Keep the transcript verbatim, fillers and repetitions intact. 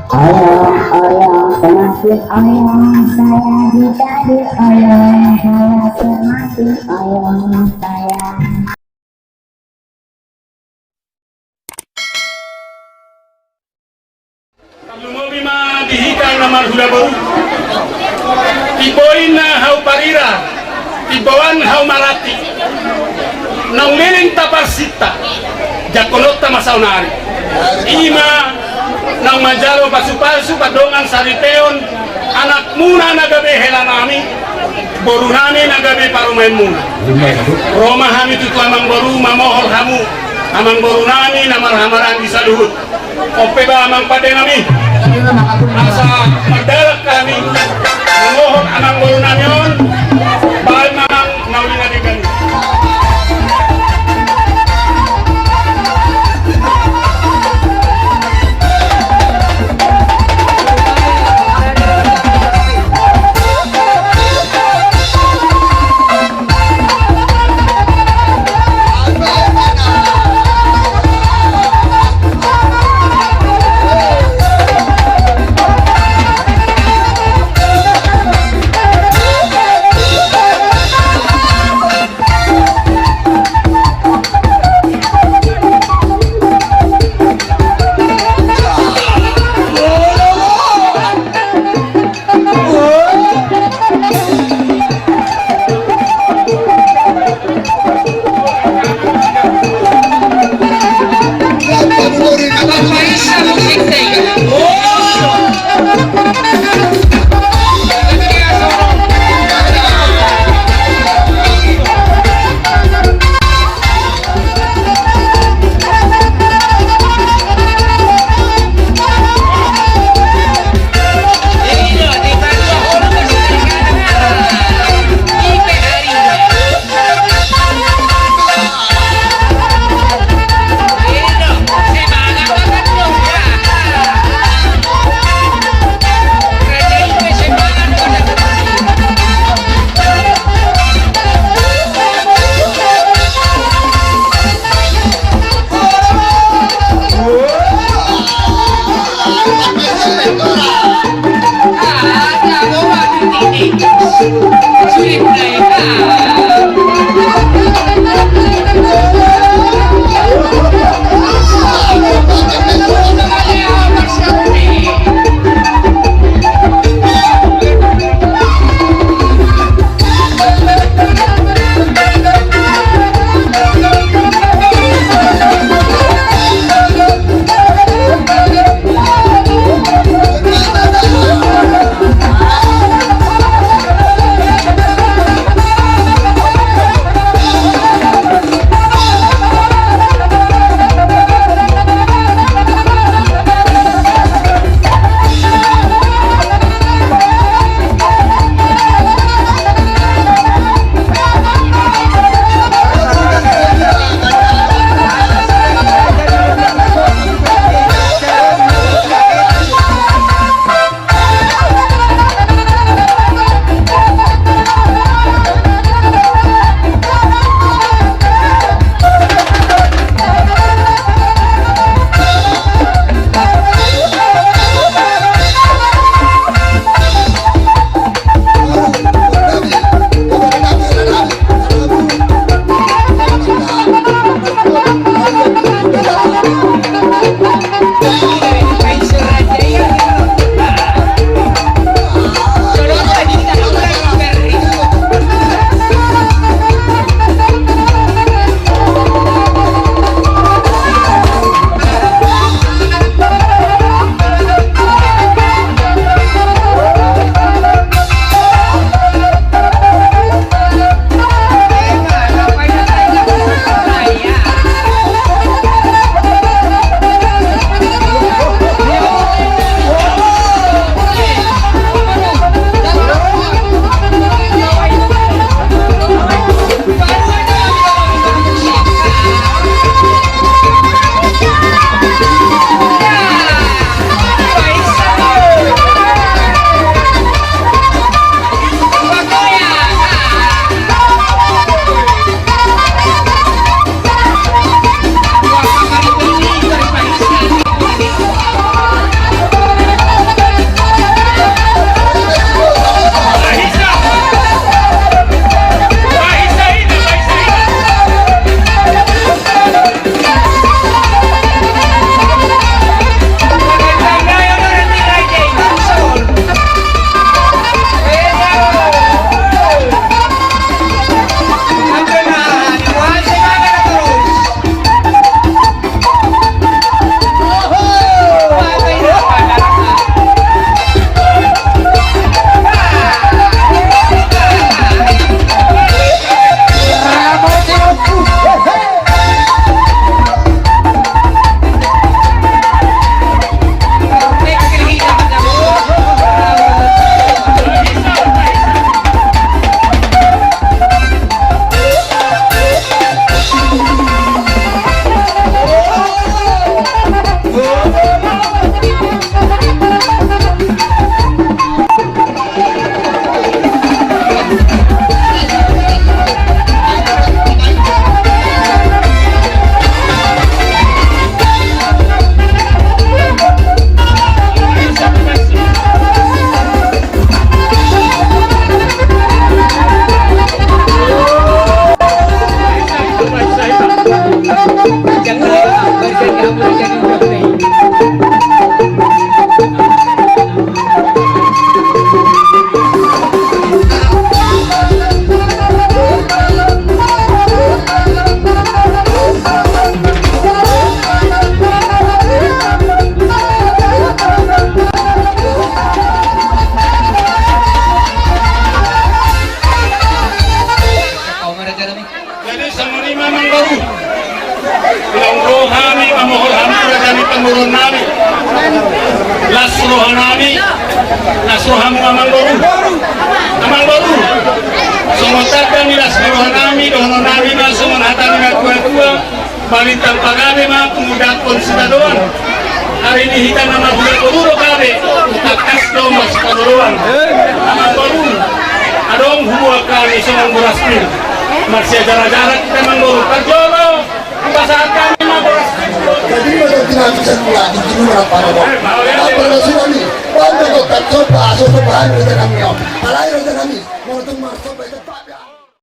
Oyo, oyo, semakin oyo, saya ditagi oyo, saya semakin oyo, saya. Tarlumobi ma di hita na marhula boru. Timbo i na hau parira, timbo an hau maranti. Naung leleng taparsinta, jangkononta ma saonari. I ma naung manjalo pasupasu pardongan saripeon, anakmuna na gabe helanami, borunami na gabe parumaenmuna. Ro ma hami tutu amangboru mamohor hamu, amangborunami na marhahamaranggi saluhut. On pe ba amang pandenami, asa mardalan hami mamohor amangborunami on, baen ma amang na uli na denggan i. Rohanami, las rohamu amangboru. Amangboru. Songon tanda ni las rohanami, dohononnami ma songon hata ni natuatua. Marlintang pagabe ma pangudapon sitadoan. Ari ni hita na marhula boru do gabe. Tangkas do marsipadodoan. Amangboru. Adong huboan hami songon boras pir. Marsiajar-ajaran hita amangboru. Parjolo. Pasahat hami ma boras pir. Jadi ma tadi nanti saya mulai di sini berapa nama? Apa nasi kami? Bantu kok tak coba, so coba anu kita kami. Alai